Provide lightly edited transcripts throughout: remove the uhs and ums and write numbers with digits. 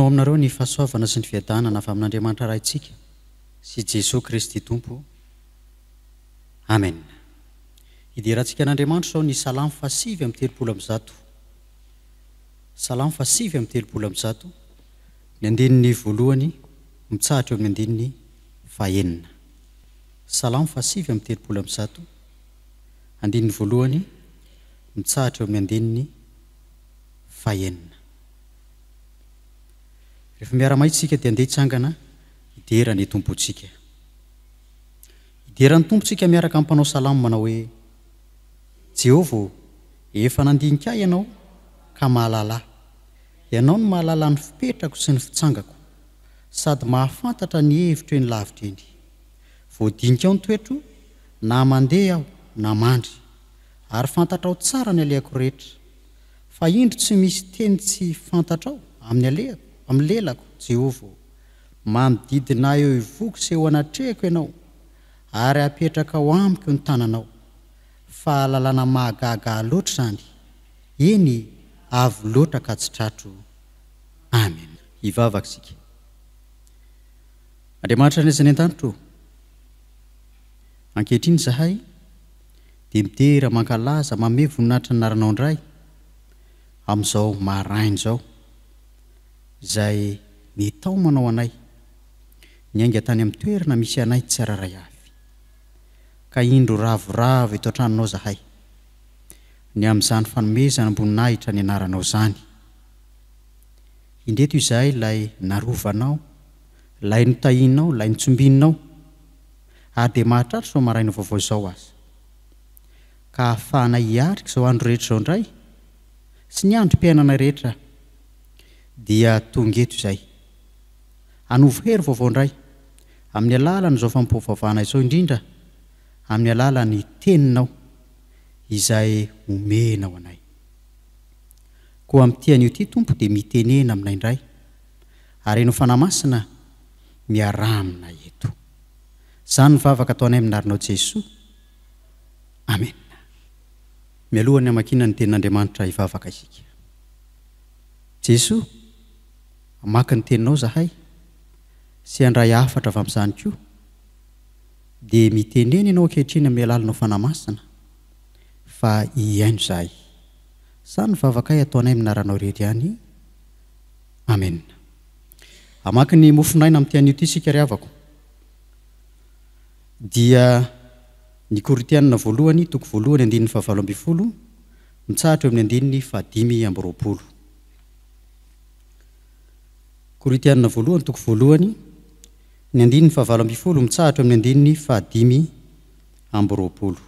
ho aminareo ny fahasoavana sy ny fiadanana avy amin'Andriamanitra Raintsika sy Jesoa Kristy Tompo. Amen. Hiderantsika an'Andriamanitra izao ny Salamo fahasivy amby 130. Salamo fahasivy amby 130, ny andininy voalohany mitsahatra eo amin'ny andininy fahenina. Salamo fahasivy amby 130, andininy voalohany mitsahatra eo amin'ny andininy fahenina. Rehefa miara-mahitsy isika dia andeha hitsangana hidera ny Tompontsika. Hidera ny Tompo isika miaraka amin'ny mpanao salamo manao hoe, Jehovah ô, efa nandinika ahy Ianao ka mahalala ahy. Ianao no mahalala ny fipetrako sy ny fitsangako, sady mahafantatra ny hevitro eny lavitra eny. Voadinikao ny toetro, na mandeha aho na mandry, ary fantatrao tsara ny alehako rehetra. Fa indro tsy misy teny tsy fantatrao amin'ny alehako, amin'ny lelako, Jehovah ô. Manodidina ahy eo ivohoko sy eo anatrehako Ianao, ary apetrakao amiko ny tananao. Fahalalana mahagaga ahy loatra izany, eny, avo loatra ka tsy tratro. Amen. Hivavaka isika. Andriamanitra Ray izay any an-danitra ô, ankehitriny izahay dia midera, mankalaza, manome voninahitra ny anaranao indray amin'izao maraina izao, izay nitaomanao anay niainga tany amin'ny toerana misy anay tsirairay avy. Ka indro ravoravo eto an-tranonao izahay, ny amin'izany fanomezam-boninahitra ny anaranao izany. Indreto izahay ilay narovanao, ilay notahianao, ilay nitsombininao, ary dia mahatratra izao maraina vaovao izao aza. Ka ahafahanay hiarika izao andro rehetra izao indray, sy ny androm-piainanay rehetra, dia tonga eto izay. Hanovo hery vaovao indray, amin'ny alalan'izao fanompoam-pivavahana izao indrindra amin'ny alalan'ny Teninao izay omenao anay. Koa amin'ity anio ity, Tompo, dia mitenena aminay indray, ary Ianao Fanahy Masina miaraha aminay eto. Izany no vavaka ataonay amin'ny anaranao Jesoa. Amena. Mialohan'ny hamakiana ny Tenin'Andriamanitra hivavaka isika. Jesoa, hamaky ny Teninao izahay, sy handray hafatra avy amin'izany koa, dia mitenena Ianao ankehitriny amin'ny alalanao Fanahy Masina, fa hihaino izahay. Izany no vavakay ataonay amin'ny anaranao irery ihany. Amena. Hamaky ny mofonaina amin'ity anio ity isika ry havako. Dia ny Korintianina voalohany, toko voalohany andininy fahavalo ambin'ny folo, mitsahatra eo amin'ny andininy fahadimy amby roapolo. Korintianina voalohany, toko voalohany, ny andininy fahavalo ambin'ny folo, mitsahatra eo amin'ny andininy fahadimy amby roapolo.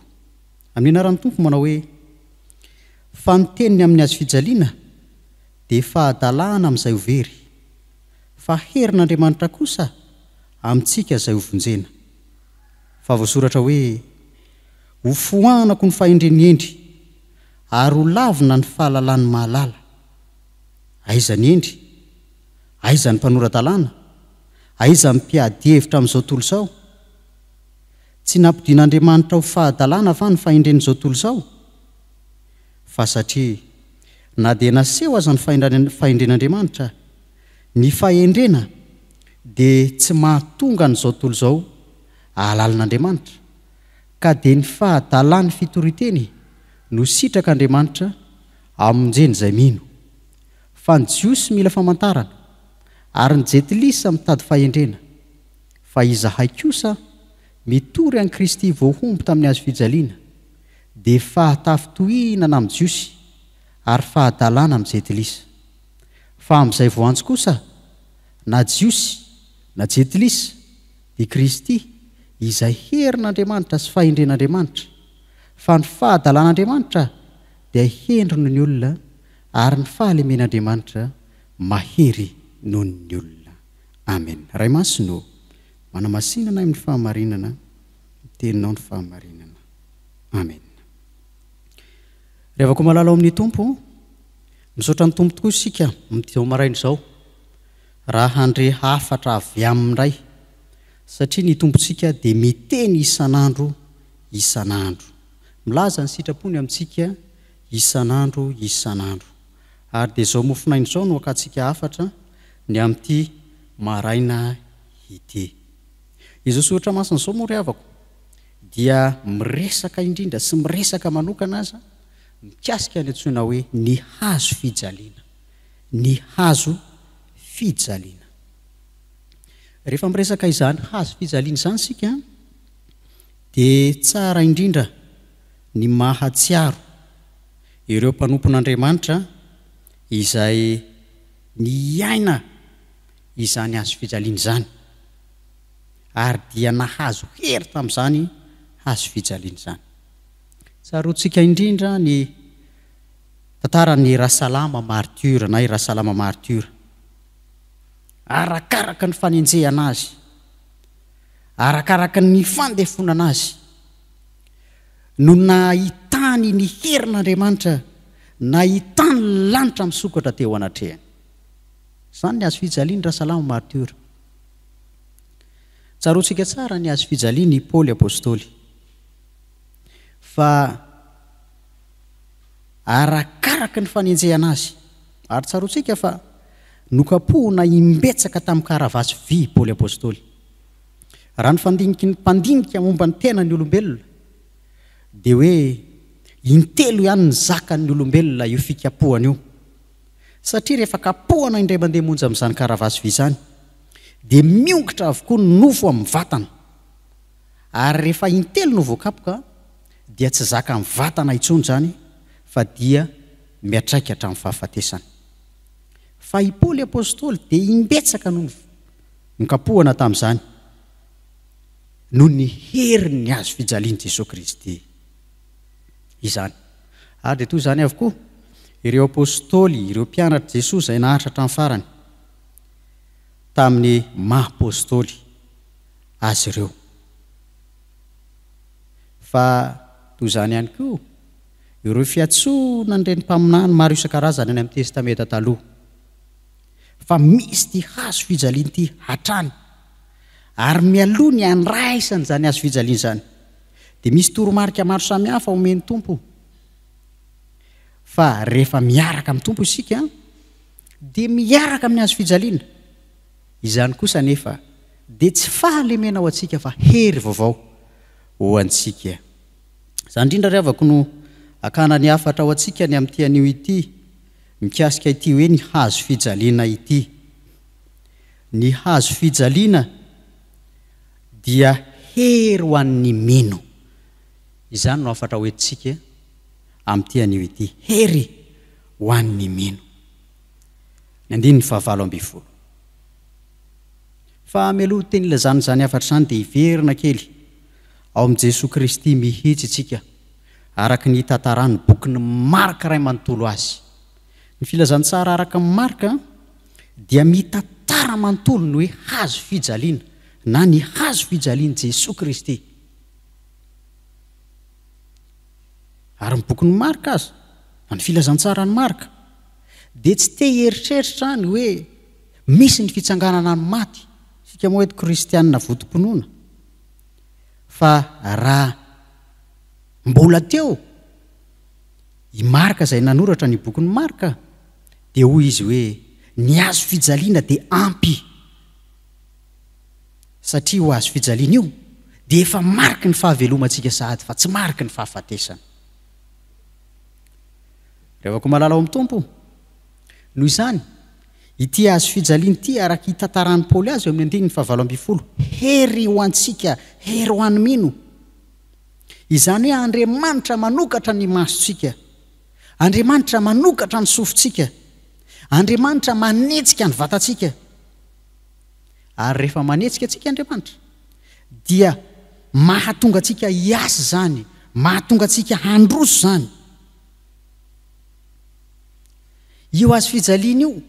Amin'ny anaran'ny Tompo manao hoe, Fa ny teniny amin'ny hazofijaliana dia fahadalana amin'izay ho very, fa herin'Andriamanitra kosa amintsika izay ho vonjena. Fa voasoratra hoe, Ho foanako ny fahendren'ny hendry, ary ho lavina ny fahalalan'ny mahalala. Aiza ny hendry? Aiza ny mpanora-dalàna? Aiza ny mpiady hevitra amin'izao tontolo izao? Tsy nampodian'Andriamanitra ho fahadalana va ny fahendren'izao tontolo izao? Fa satria, na dia naseho aza ny fahendren'Andriamanitra, ny fahendrena dia tsy mahatonga an'izao tontolo izao hahalala an'Andriamanitra, ka dia ny fahadalan'ny fitorian-teny no sitrak'Andriamanitra hamonjeny izay mino. Fa ny Jiosy mila famantarana, ary ny Jentilisa mitady fahendrena, fa izahay kosa mitory an'i Kristy voahombo tamin'ny hazo fijaliana, dia fahatafintohinana amin'ny Jiosy ary fahadalana amin'ny Jentilisa. Fa amin'izay voantso kosa, na Jiosy na Jentilisa, dia Kristy, izay herin'Andriamanitra sy fahendren'Andriamanitra, fa ny fahadalan'Andriamanitra dia hendry noho ny olona, ary ny fahalemen'Andriamanitra mahery noho ny olona. Amen. Ray Masina ô, manamasina anay amin'ny fahamarinana, ny Teninao ny fahamarinana. Amen. Ry havako malala ao amin'ny Tompo, misaotra ny Tompo tokoa isika amin'izao maraina izao, raha handre hafatra avy Aminy indray, satria ny Tompontsika dia miteny isan'andro isan'andro. Milaza ny sitrapony amintsika isan'andro isan'andro. Ary dia izao mofonaina izao no hakantsika hafatra, ny amin'ity maraina ity. Izao soratra masina izao moa ry havako dia miresaka indrindra sy miresaka manokana aza mikasika ny antsoina hoe ny hazo fijaliana. Ny hazo fijaliana. Rehefa miresaka izany hazo fijaliana izany isika dia tsara indrindra ny mahatsiaro ireo mpanompon'Andriamanitra izay niaina izany hazo fijaliana izany ary dia nahazo hery tamin'izany hazo fijaliana izany. Tsaroantsika indrindra ny tantaran'i Rasalama martyr na i Rasalama martyr. Arakaraka ny fanenjehana azy, arakaraka ny fandefonana azy no nahitany ny herin'Andriamanitra, nahitany ny lanitra misokatra teo anatrehany. Izany ny hazo fijalian'i Rasalama martyr. Tsaroantsika tsara ny hazo fijalian'i Paoly Apostoly. Fa arakaraka ny fanenjehana azy, ary tsaroantsika fa nokapohina imbetsaka tamin'ny karavasy vy i Paoly Apostoly. Raha ny fandiniky ny mpandinika momba ny tenan'ny olombelona, dia hoe intelo ihany ny zakan'ny olombelona io fikapohana io. Satria rehefa kapohana indray mandeha monja amin'izany karavasy vy izany, dia miongotra avokoa ny nofo amin'ny vatana. Ary rehefa intelo no voakapoka, dia tsy zakan'ny vatana intsony izany fa dia miatraika hatramin'ny fahafatesana. Fa i Paoly Apostoly dia imbetsaka no nokapohana tamin'izany noho ny herin'ny hazo fijalian'i Jesoa Kristy izany. Ary dia toy izany avokoa ireo Apostoly, ireo mpianatr'i Jesoa izay naharitra hatramin'ny farany tamin'ny maha Apostoly azy ireo. Fa toy izany ihany koa ireo fiantsoana an'ireny mpaminany maro isan-karazany any amin'ny Testamenta Taloha. Fa misy ity hazo fijaliana ity hatrany. Ary mialoha ny handraisana izany hazo fijaliana izany, dia misy toromarika maro samihafa omen'ny Tompo. Fa rehefa miaraka amin'ny Tompo isika, dia miaraka amin'ny hazo fijaliana. Izany kosa anefa dia tsy fahalemena ho antsika fa hery vaovao ho antsika. Izany indrindra ry havako no hakana ny hafatra ho antsika ny amin'ity anio ity mikasika ity hoe ny hazo fijaliana ity. Ny hazo fijaliana dia hery ho an'ny mino. Izany no hafatra hoentintsika amin'ity anio ity, hery ho an'ny mino. Ny andininy fahavalo ambin'ny folo. Fa mialoha ny teny ilazana izany hafatra izany dia hiverina kely ao amin'i Jesoa Kristy mihitsy isika araka ny hitantaran'ny bokin'i Marka iray manontolo azy. Ny filazantsara araka an'i Marka dia mitantara manontolo ny hoe hazo fijaliana na ny hazo fijalian'i Jesoa Kristy. Ary ny bokin'i Marka aza, na ny filazantsaran'i Marka, dia tsy te hieritreritra ny hoe misy ny fitsanganana ny maty, isika moa eto kristianina votom-pinoana, fa raha mbola teo i Marka izay nanoratra ny bokin'i Marka dia hoy izy hoe ny hazo fijaliana dia ampy satria io hazo fijaliana io dia efa mariky ny fahavelomantsika sahady fa tsy mariky ny fahafatesana. Ry havako malala ao amin'ny Tompo, noho izany, ity hazo fijaliana ity araka itantaran'i Paoly azy eo amin'ny andininy fahavalo ambin'ny folo, hery ho antsika, hery ho an'ny mino. Izany hoe Andriamanitra manokatra ny masontsika, Andriamanitra manokatra ny sofintsika, Andriamanitra manetsika ny vatantsika. Ary rehefa manetsika antsika Andriamanitra, dia mahatonga antsika hiasa izany, mahatonga antsika handroso izany. Io hazo fijaliana io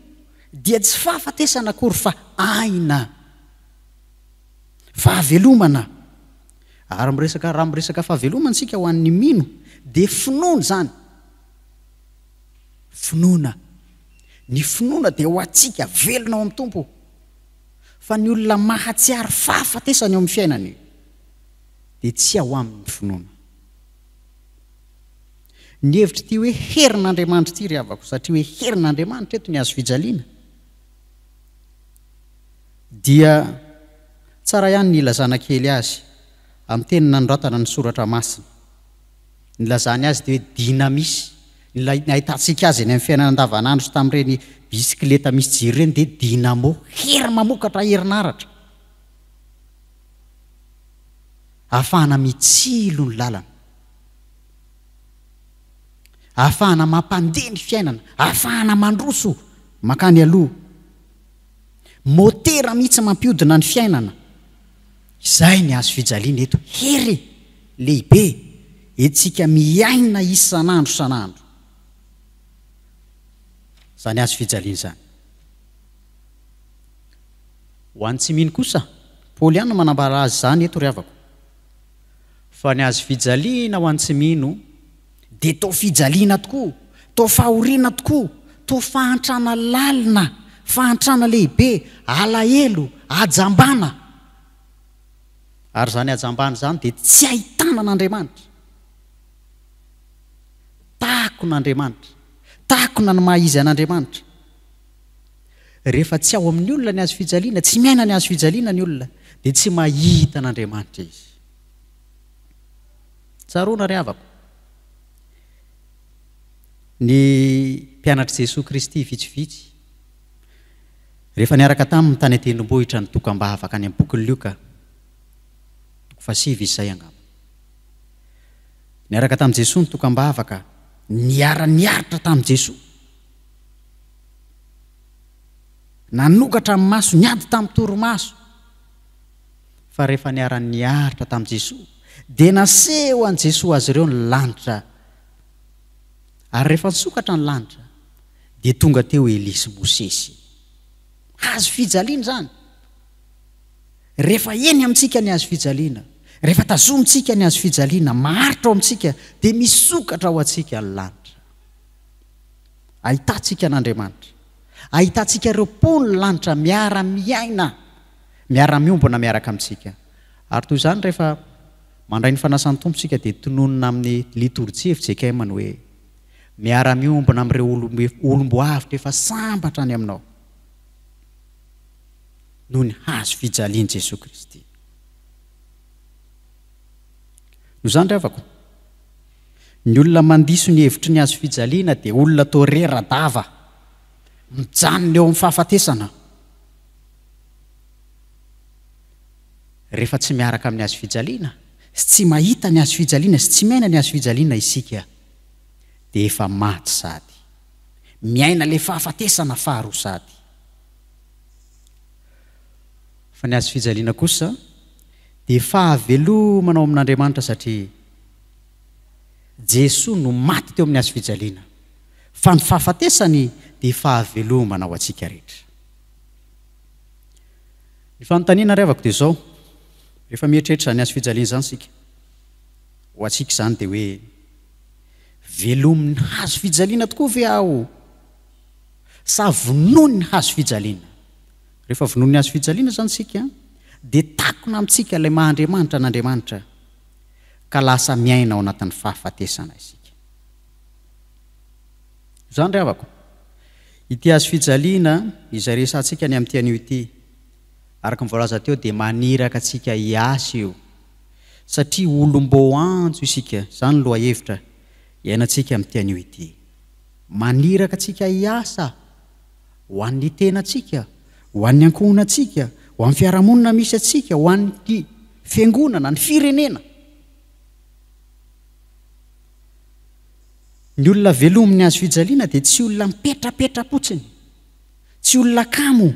dia tsy fahafatesana akory fa aina, fahavelomana. Ary miresaka, raha miresaka fahavelomana isika ho an'ny mino dia finoana izany. Finoana. Ny finoana dia ho antsika velona ao amin'ny Tompo. Fa ny olona mahatsiaro fahafatesana eo amin'ny fiainany dia tsy ao aminy ny finoana. Ny hevitr'ity hoe herin'Andriamanitra ity ry havako, satria hoe herin'Andriamanitra eto ny hazo fijaliana. Dia tsara ihany ny ilazana kely azy amin'ny teny nanoratana ny soratra masina. Ny ilazany azy dia hoe dynamis. Ny ahitantsika azy eny amin'ny fiainana andavanandro sy tamin'ireny bisikileta misy jiro ireny dia dynamo, hery mamokatra herinaratra. Ahafahana mitsilo ny lalana. Ahafahana mampandeha ny fiainana, ahafahana mandroso mankany aloha. Motera mihitsy mampiodina ny fiainana. Izay ny hazo fijaliana eto. Hery lehibe entintsika miaina isan'andro isan'andro izany hazo fijaliana izany. Ho an'ny tsy mino kosa, Paoly ihany no manambara azy izany eto ry havako. Fa ny hazo fijaliana ho an'ny tsy mino dia toa fijaliana tokoa, toa fahoriana tokoa, toa fahantrana lalina, fahantrana lehibe, alahelo, hajambana. Ary izany hajambana izany dia tsy ahitana an'Andriamanitra. Takona Andriamanitra. Takona ny maha izy an'Andriamanitra. Rehefa tsy ao amin'ny olona ny hazo fijaliana, tsy miaina ny hazo fijaliana ny olona, dia tsy mahita an'Andriamanitra izy. Tsaroana ry havako, ny mpianatr'i Jesoa Kristy vitsivitsy, rehefa niaraka taminy tany an-tendrombohitra nitokam-bavaka any amin'ny bokin'i Lioka, toko fahasivy izy izay angamba. Niaraka tamin'i Jesoa nitokam-bavaka, niara-niaritra tamin'i Jesoa. Nanokatra ny maso, niady tamin'ny torimaso. Fa rehefa niara-niaritra tamin'i Jesoa, dia naseho an'i Jesoa azy ireo ny lanitra. Ary rehefa nisokatra ny lanitra, dia tonga teo Elia sy Mosesy. Hazo fijaliana izany. Rehefa eny amintsika ny hazo fijaliana, rehefa tazomintsika ny hazo fijaliana, maharitra ao amintsika, dia misokatra ho antsika ny lanitra. Ahitantsika an'Andriamanitra. Ahitantsika ireo mponin'ny lanitra miara-miaina, miara-miombona miaraka amintsika. Ary toy izany rehefa mandray ny fanasan'ny Tompo isika dia tononina amin'ny litorjia fjkm ny hoe, Miara-miombona amin'ireo olom-boavotra efa sambatra any Aminao noho ny hazo fijalian'i Jesoa Kristy. Noho izany ry havako, Ny olona mandiso ny hevitry ny hazo fijaliana dia olona toa rera-dava, mijanona eo amin'ny fahafatesana. Rehefa tsy miaraka amin'ny hazo fijaliana sy tsy mahita ny hazo fijaliana sy tsy miaina ny hazo fijaliana isika dia efa maty sady miaina ilay fahafatesana faharoa sady. Fa ny hazo fijaliana kosa dia fahavelomana ao amin'Andriamanitra satria Jesoa no maty teo amin'ny hazofijaliana, fa ny fahafatesany dia fahavelomana ho antsika rehetra. Ny fanontaniana ry havako dia izao, rehefa mieritreritra izany hazofijaliana izany isika, ho antsika izany dia hoe, velomin'ny hazofijaliana tokoa ve aho sa vonoin'ny hazofijaliana? Rehefa vonoin'ny hazofijaliana izany isika dia takona amintsika ilay maha Andriamanitra an'Andriamanitra. ka lasa miaina ao anatin'ny fahafatesana isika. Izany ry havako, ity hazo fijaliana izay resahantsika ny amin'ity anio ity, araka ny voalaza teo dia maniraka antsika hiasa io, satria olom-boantso isika, izany ny lohahevitra iainantsika amin'ity anio ity. Maniraka antsika hiasa ho an'ny tenantsika, ho an'ny ankohonantsika, ho an'ny fiarahamonina misy antsika, ho an'ny fiangonana, ny firenena. Ny olona velomin'ny hazo fijaliana dia tsy olona mipetrapetra-potsiny, tsy olona kamo,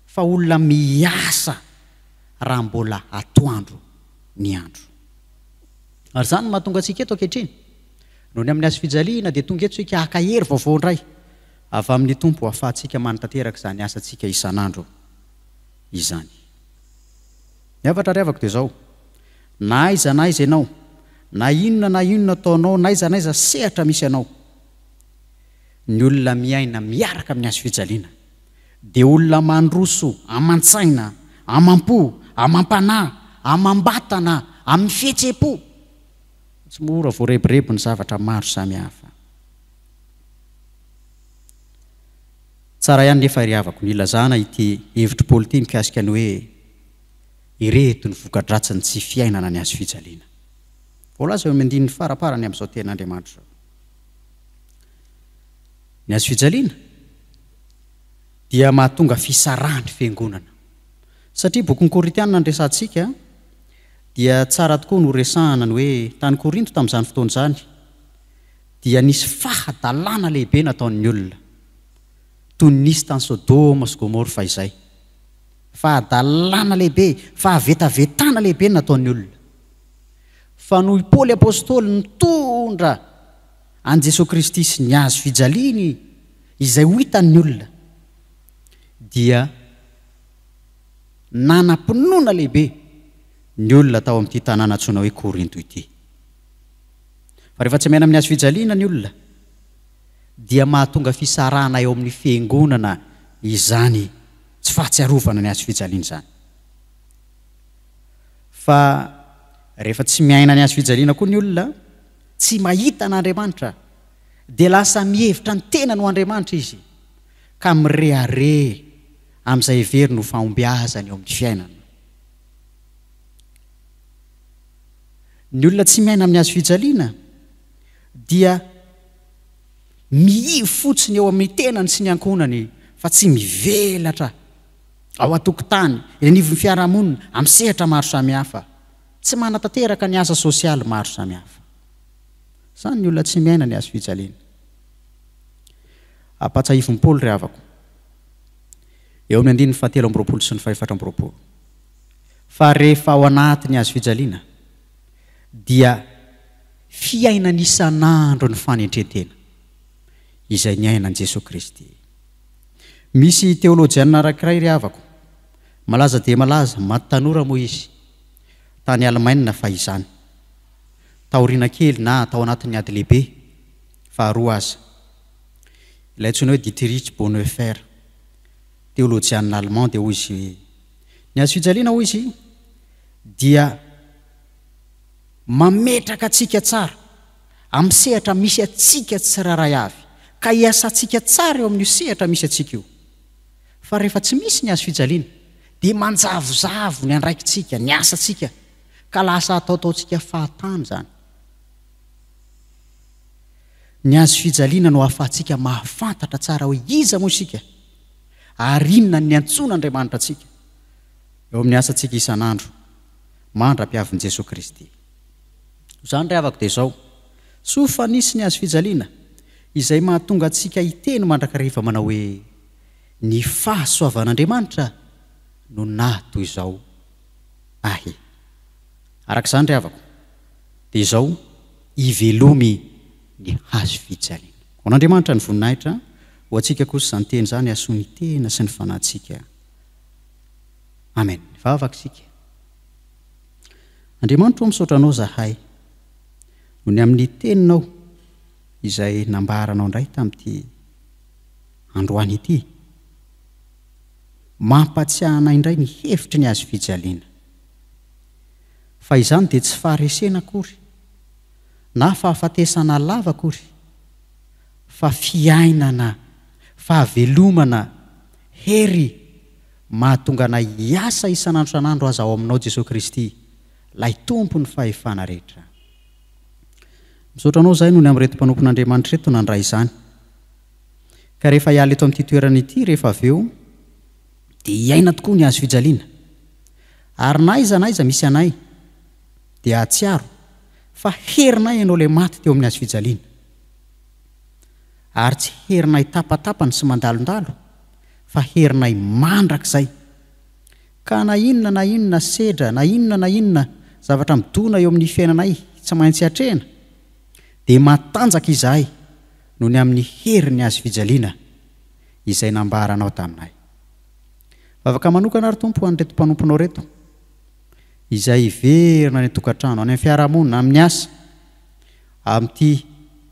fa olona miasa raha mbola atoandro ny andro. Ary izany no mahatonga antsika eto ankehitriny. Noho ny amin'ny hazo fijaliana dia tonga eto isika haka hery vaovao indray. Avy amin'ny Tompo ahafahantsika manatanteraka izany asantsika isan'andro izany. Ny hafatra ry havako dia izao, na aiza na aiza ianao, na inona na inona ataonao, na aiza na aiza sehatra misy anao, ny olona miaina miaraka amin'ny hazo fijaliana dia olona mandroso aman-tsaina, amam-po, amam-panahy, amam-batana, amin'ny fihetseham-po. Tsy mora voarebireby ny zavatra maro samihafa. Tsara ihany nefa ry havako ny ilazana ity hevitr'i Paoly ity mikasika ny hoe ireto ny voka-dratsin'ny tsy fiainana ny hazo fijaliana. Voalaza eo amin'ny andininy faraparany amin'izao tenin'Andriamanitra izao. Ny hazo fijaliana dia mahatonga fisarahan'ny fiangonana. Satria bokin'ny Korintiana no resahantsika dia tsara tokoa ny horesahana ny hoe tany Korinto tamin'izany fotoana izany dia nisy fahadalana lehibe nataon'ny olona, toy ny nisy tany Sodoma sy Gomoro fahizay. Fahadalana lehibe, fahavetavetana lehibe no nataon'ny olona. Fa noho i Paoly Apostoly nitondra an'i Jesoa Kristy sy ny hazo fijaliany izay ho hitan'ny olona, dia nanam-pinoana lehibe ny olona tao amin'ity tanàna antsoina hoe Korinto ity. Fa rehefa tsy miaina amin'ny hazo fijaliana ny olona, dia mahatonga fisarahana eo amin'ny fiangonana izany tsy fahatsiarovana ny hazo fijaliana izany. Fa rehefa tsy miaina ny hazo fijaliana koa ny olona, tsy mahita an'Andriamanitra, dia lasa mihevitra ny tenany ho Andriamanitra izy, ka mirehareha amin'izay heveriny ho fahombiazany eo amin'ny fiainana. Ny olona tsy miaina amin'ny hazo fijaliana dia mihivo fotsiny eo amin'ny tenany sy ny ankohonany fa tsy mivelatra ao an-tokotany, eny anivon'ny fiarahamonina, amin'ny sehatra maro samihafa. Tsy manatanteraka ny asa sosialy maro samihafa. Izany ny olona tsy miaina ny hazo fijaliana. Ampahatsiahivin'i Paoly ry havako, eo amin'ny andininy fahatelo amby 20 sy ny fahefatra amby 20, fa rehefa ao anatin'ny hazo fijaliana dia fiainana isan'andro ny fanetren-tena izay niainan'i Jesoa Kristy. Misy teolojianina anankiray ry havako, malaza dia malaza, maty tanora moa izy, tany Alemaina fahizany, taoriana kely na tao anatin'ny ady lehibe faharoa aza, ilay antsoina hoe Dietrich Bonhoeffer, teolojianina allemand dia hoy izy hoe, Ny hazo fijaliana hoy izy dia mametraka antsika tsara amin'ny sehatra misy antsika tsirairay avy, ka hiasantsika tsara eo amin'io sehatra misy antsika io. Fa rehefa tsy misy ny hazo fijaliana dia manjavozavo ny andraikitsika, ny asantsika, ka lasa ataotaontsika fahatany izany. Ny hazo fijaliana no ahafahantsika mahafantatra tsara hoe iza moa isika ary inona ny niantsoan'Andriamanitra antsika eo amin'ny asantsika isan'andro mandra-piavin'i Jesoa Kristy. Izany ry havako dia izao, soa fa nisy ny hazo fijaliana izay mahatonga antsika hiteny mandrakariva manao hoe, Ny fahasoavan'Andriamanitra no naha toy izao ahy. Araka izany ry havako dia izao, ivelomy ny hazo fijaliana. Ho an'Andriamanitra ny voninahitra, ho antsika kosa izany teny izany hahasoa ny tena sy ny fanahintsika. Amen. Hivavaka isika. Andriamanitra ô misaotra Anao zahay noho ny amin'ny teninao izay nambaranao indray tamin'ity androany ity. Mampatsiahy anay indray ny hevitry ny hazo fijaliana. Fa izany dia tsy faharesena akory na fahafatesana lava akory fa fiainana, fahavelomana, hery mahatonga anay hiasa isan'andro isan'andro aza ao aminao Jesoa Kristy, Ilay Tompon'ny fahefana rehetra. Misaotra anao izahay noho ny amin'ireto mpanompon'Andriamanitra ireto nandray izany. Ka rehefa hiala eto amin'ity toerana ity rehefa avy eo dia hiaina tokoa ny hazo fijaliana. Ary na aiza na aiza misy anay dia hahatsiaro fa herinay ianao ilay maty teo amin'ny hazo fijaliana. Ary tsy herinay tapatapany sy mandalondalo fa herinay mandrakizay. Ka na inona na inona sedra, na inona na inona zavatra midona eo amin'ny fiainanay tsy maintsy atrehina, dia matanjaka izahay noho ny amin'ny herin'ny hazo fijaliana izay nambaranao taminay. Vavaka manokana ary Tompo ho an'ireto mpanomponao ireto izay hiverina any an-tokantrano, any amin'ny fiarahamonina, amin'ny asa, amin'ity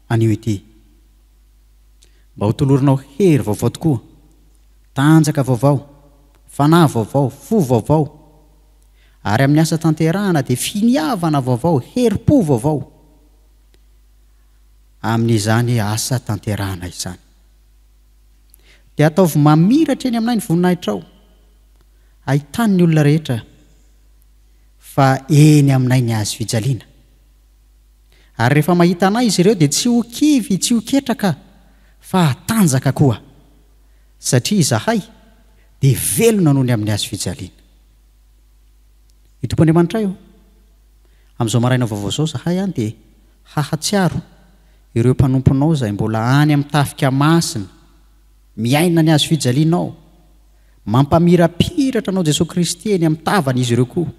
anio ity. Mba ho tolorinao hery vaovao tokoa, tanjaka vaovao, fanahy vaovao, fo vaovao, ary amin'ny asa tanterahana dia finiavana vaovao, herim-po vaovao amin'izany asa tanterahana izany. Dia ataovy mamiratra eny aminay ny voninahitrao, ahitany ny olona rehetra fa eny aminay ny hazo fijaliana. Ary rehefa mahita anay izy ireo dia tsy ho kivy, tsy ho ketraka, fa hatanjaka koa, satria izahay dia velona noho ny amin'ny hazo fijaliana. Ny Tompo Andriamanitray ô, amin'izao maraina vaovao izao izahay an dia hahatsiaro ireo mpanomponao izay mbola any amin'ny tafika masina, miaina ny hazo fijalianao, mampamirapiratra anao Jesoa Kristy eny amin'ny tavany izy ireo koa.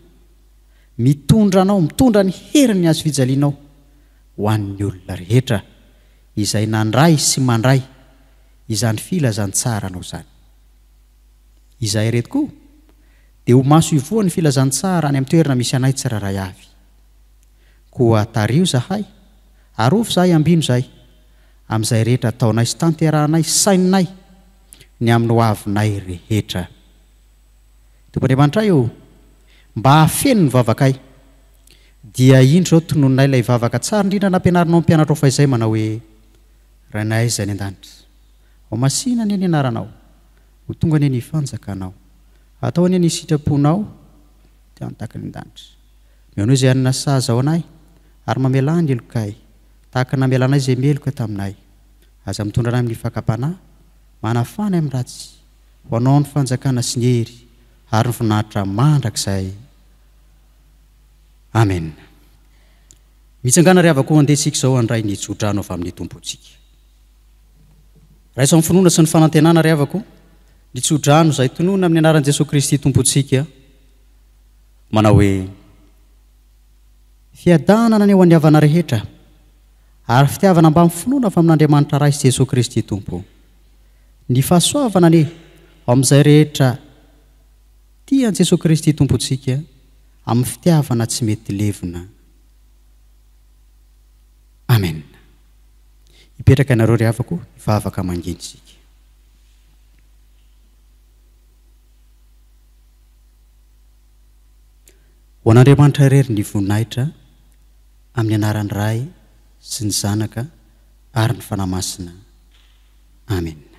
Mitondra anao, mitondra ny herin'ny hazo fijalianao ho an'ny olona rehetra izay nandray sy mandray izany filazantsaranao izany. Izahay ireto koa dia ho maso ivoho ny filazantsara any amin'ny toerana misy anay tsirairay avy. Koa tariho izahay, arovy izahay ambino izahay amin'izay rehetra ataonay sy tanterahanay sy saininay ny amin'ny ho avinay rehetra. Tompo Andriamanitray ô, mba hahafeno ny vavakay, dia indro izao tononinay ilay vavaka tsara indrindra nampianarinao ny mpianatrao fahizay manao hoe, Rainay izay any an-danitra, ho masina anie ny anaranao, ho tonga anie ny fanjakanao, hatao anie ny sitraponao teo an-takin'ny danitra. Mionao izay hanana sazy ao anay, ary mamelà ny helokay, tahaka ny namelanay izay meloka taminay. Aza mitondra anay amin'ny fakam-panahy, manafà anay amin'ny ratsy. Ho anao ny fanjakana sy ny hery ary ny voninahitra mandrakizay. Amena. Mitsangàna ry havako andeha isika izao handray ny tsodrano avy amin'ny Tompontsika. Raiso amin'ny finoana sy ny fanantenana ry havako ny tsodrano izay tononina amin'ny anaran'i Jesoa Kristy Tompontsika manao hoe, Fiadanana anie ho an'ny havana rehetra ary fitiavana mbamin'ny finoana avy amin'Andriamanitra Ray sy Jesoa Kristy Tompo. Ny fahasoavana anie ao amin'izay rehetra tia an'i Jesoa Kristy Tompontsika amin'ny fitiavana tsy mety levona. Amen. Hipetraka ianareo ry havako, hivavaka mangina isika. Ho an'Andriamanitra irery ny voninahitra amin'ny anaran'ny Ray sy ny Zanaka ary ny Fanahy Masina. Amen.